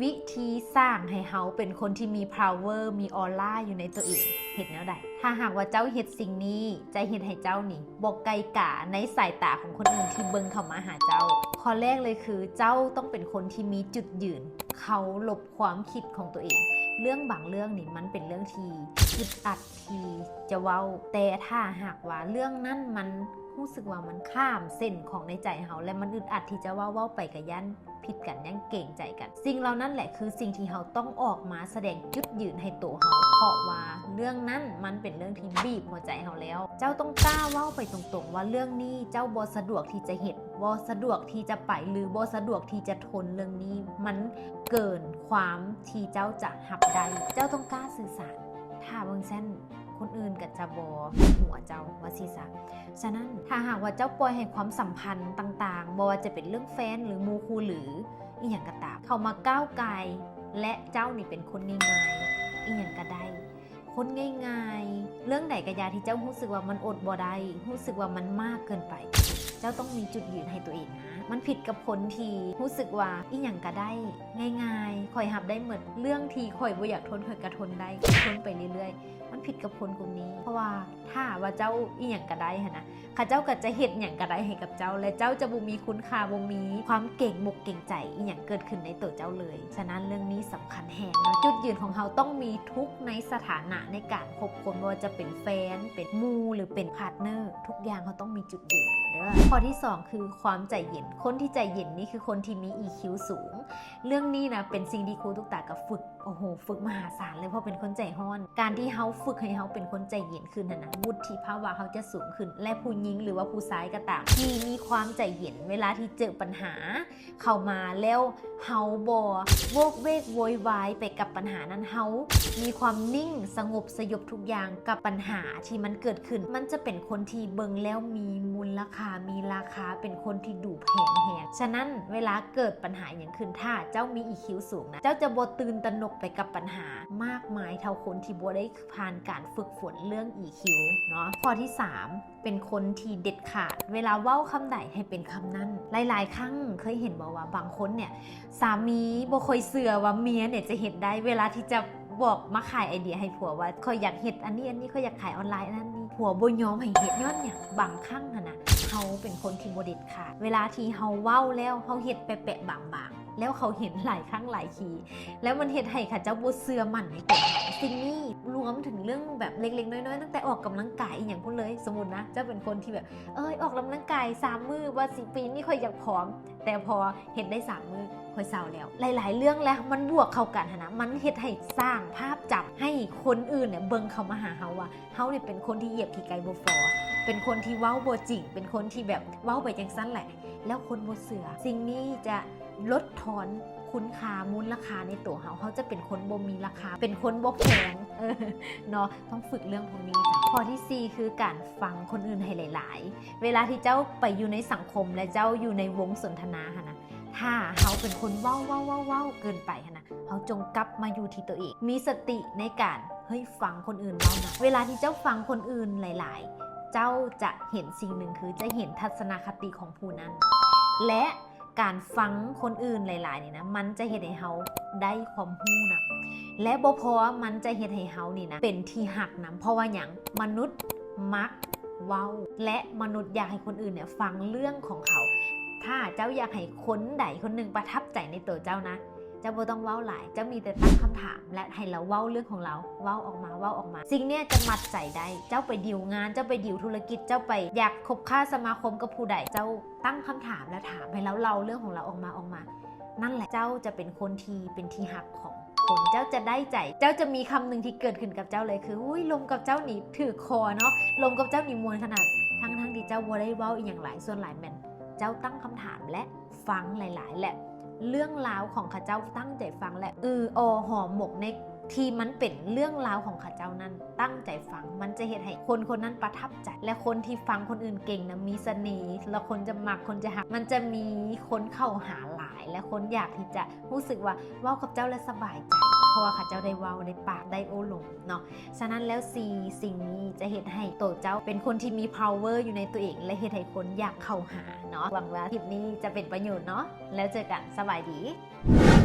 ວິທີສ້າງໃຫ້ເຮົາເປັນຄົນທີ່ມີພາວເວີ ມີອອລາຢູ່ໃນຕົວເອງ ເຮັດແນວໃດ? ຖ້າຫາກວ່າເຈົ້າເຮັດສິ່ງນີ້ ຈະເຮັດໃຫ້ເຈົ້ານີ້ບໍ່ໄກ່ກາໃນສາຍຕາຂອງຄົນອື່ນທີ່ເບິ່ງເຂົ້າມາຫາເຈົ້າ. ຂໍ້ແລກເລີຍຄື ເຈົ້າຕ້ອງເປັນຄົນທີ່ມີຈຸດຢືນເຄົາລົບຄວາມຄິດຂອງຕົວເອງ. ເລື່ອງບາງເລື່ອງນີ້ ມັນເປັນເລື່ອງທີ່ອຶດອັດທີ່ຈະເວົ້າ, ແຕ່ຖ້າຫາກວ່າເລື່ອງນັ້ນມັນຮູ້ສຶກວ່າມັນຂ້າມເສັ້ນຂອງໃນໃຈເຮົາ ແລະ ມັນອຶດອັດທີ່ຈະເວົ້າ, ເວົ້າໄປກະຢ້ານ ຜິດກັນ ຍັງເກງໃຈກັນ. ສິ່ງເຫຼົ່ານັ້ນແຫຼະຄືສິ່ງທີ່ເຮົາຕ້ອງອອກມາສະແດງຈຸດຢືນໃຫ້ໂຕເຮົາ, ເພາະວ່າເລື່ອງນັ້ນມັນເປັນເລື່ອງທີ່ບີບຫົວໃຈເຮົາແລ້ວ. ເຈົ້າຕ້ອງກ້າເວົ້າໄປຕົງໆວ່າເລື່ອງນີ້ເຈົ້າບໍ່ສະດວກທີ່ຈະເຮັດ, ບໍ່ສະດວກທີ່ຈະໄປ ຫຼື ບໍ່ສະດວກທີ່ຈະທົນເລື່ອງນີ້, ມັນເກີນຄວາມທີ່ເຈົ້າຈະຮັບໄດ້. ເຈົ້າຕ້ອງກ້າສື່ສານ. ຖ້າເບິ່ງຊັ້ນ ຄົນອື່ນກໍຈະບໍ່ຫົວເຈົ້າ ວ່າຊີ້ຊະ. ສະນັ້ນ ຖ້າຫາກວ່າເຈົ້າປ່ອຍໃຫ້ຄວາມສຳພັນຕ່າງໆ ບໍ່ວ່າຈະເປັນເລື່ອງແຟນ ຫຼື ໝູ່ຄູ່ ຫຼື ອີ່ຫຍັງກໍຕາມ ເຂົ້າມາກ້າວກ່າຍ ແລະ ເຈົ້ານີ້ເປັນຄົນງ່າຍໆ ອີ່ຫຍັງກໍໄດ້ ຄົນງ່າຍໆ ເລື່ອງໃດກໍຢ່າທີ່ເຈົ້າຮູ້ສຶກວ່າມັນອົດບໍ່ໄດ້ ຮູ້ສຶກວ່າມັນມາກເກີນໄປ ເຈົ້າຕ້ອງມີຈຸດຢືນໃຫ້ຕົວເອງນະ. ມັນຜິດກັບຄົນທີ່ຮູ້ສຶກວ່າອີ່ຫຍັງກໍໄດ້ ງ່າຍໆ ຂ້ອຍຮັບໄດ້ໝົດ ເລື່ອງທີ່ຂ້ອຍບໍ່ຢາກທົນ ຂ້ອຍກໍທົນໄດ້ ກໍທົນໄປເລື້ອຍໆ. ມັນຜິດກັບຄົນກຸ່ມນີ້ ເພາະວ່າຖ້າວ່າເຈົ້າອີ່ຫຍັງກໍໄດ້ຫັ້ນນະ ເຂົາເຈົ້າກໍຈະເຮັດຫຍັງກໍໄດ້ໃຫ້ກັບເຈົ້າ ແລະ ເຈົ້າຈະບໍ່ມີຄຸນຄ່າ ບໍ່ມີຄວາມເກງອົກເກງໃຈອີ່ຫຍັງເກີດຂຶ້ນໃນໂຕເຈົ້າເລີຍ. ສະນັ້ນເລື່ອງນີ້ສຳຄັນແຮງເນາະ ຈຸດຢືນຂອງເຮົາຕ້ອງມີທຸກໃນສະຖານະໃນການຄົບຄົນ ບໍ່ວ່າຈະເປັນແຟນ ເປັນໝູ່ ຫຼື ເປັນພາດເນີ ທຸກຢ່າງເຮົາຕ້ອງມີຈຸດຢືນເດີ. ຂໍ້ທີສອງຄືຄວາມໃຈເຢັນ. ຄົນທີ່ໃຈເຢັນນີ້ຄືຄົນທີ່ມີ ອີ ຄິວ ສູງ. ເລື່ອງນີ້ນະເປັນສິ່ງທີ່ຄູຕຸກຕາກໍຝຶກ ໂອ້ໂຫ ຝຶກມະຫາສານເລີຍ ເພາະເປັນຄົນໃຈຮ້ອນ. ການທີ່ເຮົາຝຶກໃຫ້ເຮົາເປັນຄົນໃຈເຢັນຂຶ້ນຫັ້ນນະ ວຸດທິພາວະເຮົາຈະສູງຂຶ້ນ ແລະ ຜູ້ຍິງ ຫຼືວ່າຜູ້ຊາຍກໍຕາມ ທີ່ມີຄວາມໃຈເຢັນ ເວລາທີ່ເຈີປັນຫາເຂົ້າມາແລ້ວ ເຮົາບໍ່ໂວກເວກໂວຍວາຍໄປກັບປັນຫານັ້ນ, ເຮົາມີຄວາມນິ່ງສະຫງົບສະຫຍົບທຸກຢ່າງກັບປັນຫາທີ່ມັນເກີດຂຶ້ນ, ມັນຈະເປັນຄົນທີ່ເບິ່ງແລ້ວມີມູນລະຄ່າ, ມີລາຄາ, ເປັນຄົນທີ່ດູແພງແຮງ. ສະນັ້ນ ເວລາເກີດປັນຫາຫຍັງ ຂຶ້ນ ຖ້າເຈົ້າມີ ອີ ຄິວ ສູງນະ ເຈົ້າຈະບໍ່ຕື່ນຕະໜົກໄປກັບບັນຫາມາກມາຍເທົ່າຄົນທີ່ບໍ່ໄດ້ຜ່ານການຝຶກຝົນເລື່ອງ ອີ ຄິວ ເນາະ. ຂໍ້ທີສາມ ເປັນຄົນທີ່ເດັດຂາດ ເວລາເວົ້າຄຳໃດໃຫ້ເປັນຄຳນັ້ນ. ຫຼາຍໆຄັ້ງເຄີຍເຫັນບໍ່ວ່າບາງຄົນເນ່ຍ ສາມີບໍ່ຄ່ອຍເຊື່ອວ່າເມຍເນ່ຍຈະເຮັດໄດ້ ເວລາທີ່ຈະບອກມາຂາຍໄອເດຍໃຫ້ຜົວວ່າ ຂ້ອຍຢາກເຮັດອັນນີ້ ອັນນີ້ ຂ້ອຍຢາກຂາຍອອນລາຍອັນນັ້ນນີ້ ຜົວບໍ່ຍອມໃຫ້ເຮັດ. ຍ້ອນຫຍັງ? ບາງຄັ້ງຫັ້ນນະ ເຮົາເປັນຄົນທີ່ບໍ່ເດັດ ຂາດ ເວລາທີ່ເຮົາເວົ້າແລ້ວ ເຮົາເຮັດແປະໆບາງໆ ແລ້ວເຂົາເຫັນຫຼາຍຄັ້ງຫຼາຍທີ ແລ້ວມັນເຮັດໃຫ້ເຂົາເຈົ້າບໍ່ເຊື່ອໝັ້ນໃນຕົວເຮົາ. ສິ່ງນີ້ລວມເຖິງເລື່ອງແບບເລັກໆນ້ອຍໆ ຕັ້ງແຕ່ອອກກຳລັງກາຍອີ່ຫຍັງພຸ້ນເລີຍ. ສົມມຸດນະ ເຈົ້າເປັນຄົນທີ່ແບບ ເອີຍ ອອກກຳລັງກາຍສາມມື້ ວ່າຊິປີນີ້ຂ້ອຍຢາກຜອມ ແຕ່ພໍເຮັດໄດ້ສາມມື້ ຂ້ອຍເຊົາແລ້ວ. ຫຼາຍໆເລື່ອງແລ້ວມັນບວກເຂົ້າກັນຫັ້ນນະ ມັນເຮັດໃຫ້ສ້າງພາບຈຳໃຫ້ຄົນອື່ນເບິ່ງເຂົ້າມາຫາເຮົາວ່າ ເຮົານີ້ເປັນຄົນທີ່ຢຽບຂີ້ໄກ່ບໍ່ຟອ ເປັນຄົນທີ່ເວົ້າບໍ່ຈິງ ເປັນຄົນທີ່ແບບເວົ້າໄປຈັ່ງຊັ້ນແຫຼະ ແລ້ວຄົນບໍ່ເຊື່ອ. ສິ່ງນີ້ຈະລົດທອນຄຸນຄ່າ ມູນລະຄ່າໃນຕົວເຮົາ ເຮົາຈະເປັນຄົນບໍ່ມີລາຄາ ເປັນຄົນບໍ່ແພງ ເນາະ. ຕ້ອງຝຶກເລື່ອງພວກນີ້. ຂໍ້ທີສີ່ ຄືການຟັງຄົນອື່ນໃຫ້ຫຼາຍໆ. ເວລາທີ່ເຈົ້າໄປຢູ່ໃນສັງຄົມ ແລະ ເຈົ້າຢູ່ໃນວົງສົນທະນາຫັ້ນນະ ຖ້າເຮົາເປັນຄົນເວົ້າໆໆເກີນໄປຫັ້ນນະ ເຮົາຈົ່ງກັບມາຢູ່ທີ່ຕົວເອງ ມີສະຕິໃນການ ເຮີ້ຍ ຟັງຄົນອື່ນເວົ້ານຳ. ເວລາທີ່ເຈົ້າຟັງຄົນອື່ນຫຼາຍໆ ເຈົ້າຈະເຫັນສິ່ງໜຶ່ງ ຄືຈະເຫັນທັດສະນະຄະຕິຂອງຜູ້ນັ້ນ ແລະ ການຟັງຄົນອື່ນຫຼາຍໆນີ້ນະ ມັນຈະເຮັດໃຫ້ເຮົາໄດ້ຄວາມຮູ້ນຳ ແລະ ບໍ່ພໍ ມັນຈະເຮັດໃຫ້ເຮົານີ້ນະ ເປັນທີ່ຮັກນຳ. ເພາະວ່າຫຍັງ? ມະນຸດມັກເວົ້າ ແລະ ມະນຸດຢາກໃຫ້ຄົນອື່ນເນ່ຍຟັງເລື່ອງຂອງເຂົາ. ຖ້າເຈົ້າຢາກໃຫ້ຄົນໃດຄົນໜຶ່ງປະທັບໃຈໃນໂຕເຈົ້ານະ ເຈົ້າບໍ່ຕ້ອງເວົ້າຫຼາຍ ເຈົ້າມີແຕ່ຕັ້ງຄຳຖາມ ແລະ ໃຫ້ລາວເວົ້າເລື່ອງຂອງລາວ ເວົ້າອອກມາ ເວົ້າອອກມາ. ສິ່ງເນີ້ຍຈະມັດໃຈໄດ້. ເຈົ້າໄປດີວງານ ເຈົ້າໄປດີວທຸລະກິດ ເຈົ້າໄປຢາກຄົບຄ້າສະມາຄົມກັບຜູ້ໃດ ເຈົ້າຕັ້ງຄຳຖາມ ແລະ ຖາມໃຫ້ລາວເລົ່າເລື່ອງຂອງລາວອອກມາ ອອກມາ. ນັ້ນແຫຼະ ເຈົ້າຈະເປັນຄົນທີ່ເປັນທີ່ຮັກຂອງຄົນ ເຈົ້າຈະໄດ້ໃຈ. ເຈົ້າຈະມີຄຳໜຶ່ງທີ່ເກີດຂຶ້ນກັບເຈົ້າເລີຍ ຄື ໂອ້ຍ ລົມກັບເຈົ້ານີ້ຖືກຄໍເນາະ ລົມກັບເຈົ້ານີ້ມ່ວນຂະໜາດ. ທັງໆທີ່ເຈົ້າບໍ່ໄດ້ເວົ້າອີ່ຫຍັງຫຼາຍ ສ່ວນຫຼາຍແມ່ນເຈົ້າຕັ້ງຄຳຖາມ ແລະ ຟັງຫຼາຍໆ ແລະ ເລື່ອງລາວຂອງເຂົາເຈົ້າ ຕັ້ງໃຈຟັງ ແລະ ອືອໍຫອມໝົກໃນທີ່ມັນເປັນເລື່ອງລາວຂອງເຂົາເຈົ້ານັ້ນ ຕັ້ງໃຈຟັງ ມັນຈະເຮັດໃຫ້ຄົນຄົນນັ້ນປະທັບໃຈ. ແລະ ຄົນທີ່ຟັງຄົນອື່ນເກັ່ງນະ ມີສະເໜ່ ແລະ ຄົນຈະມັກ ຄົນຈະຮັກ ມັນຈະມີຄົນເຂົ້າຫາຫຼາຍ ແລະ ຄົນຢາກທີ່ຈະຮູ້ສຶກວ່າເວົ້າກັບເຈົ້າແລ້ວສະບາຍໃຈ ເພາະວ່າເຂົາເຈົ້າໄດ້ເວົ້າ ໄດ້ປາກ ໄດ້ໂອ້ລົມເນາະ. ສະນັ້ນແລ້ວ ສີ່ ສິ່ງນີ້ຈະເຮັດໃຫ້ໂຕເຈົ້າເປັນຄົນທີ່ມີພາວເວີຢູ່ໃນຕົວເອງ ແລະ ເຮັດໃຫ້ຄົນຢາກເຂົ້າຫາເນາະ. ຫວັງວ່າຄລິບນີ້ຈະເປັນປະໂຫຍດເນາະ. ແລ້ວເຈີກັນ. ສະບາຍດີ.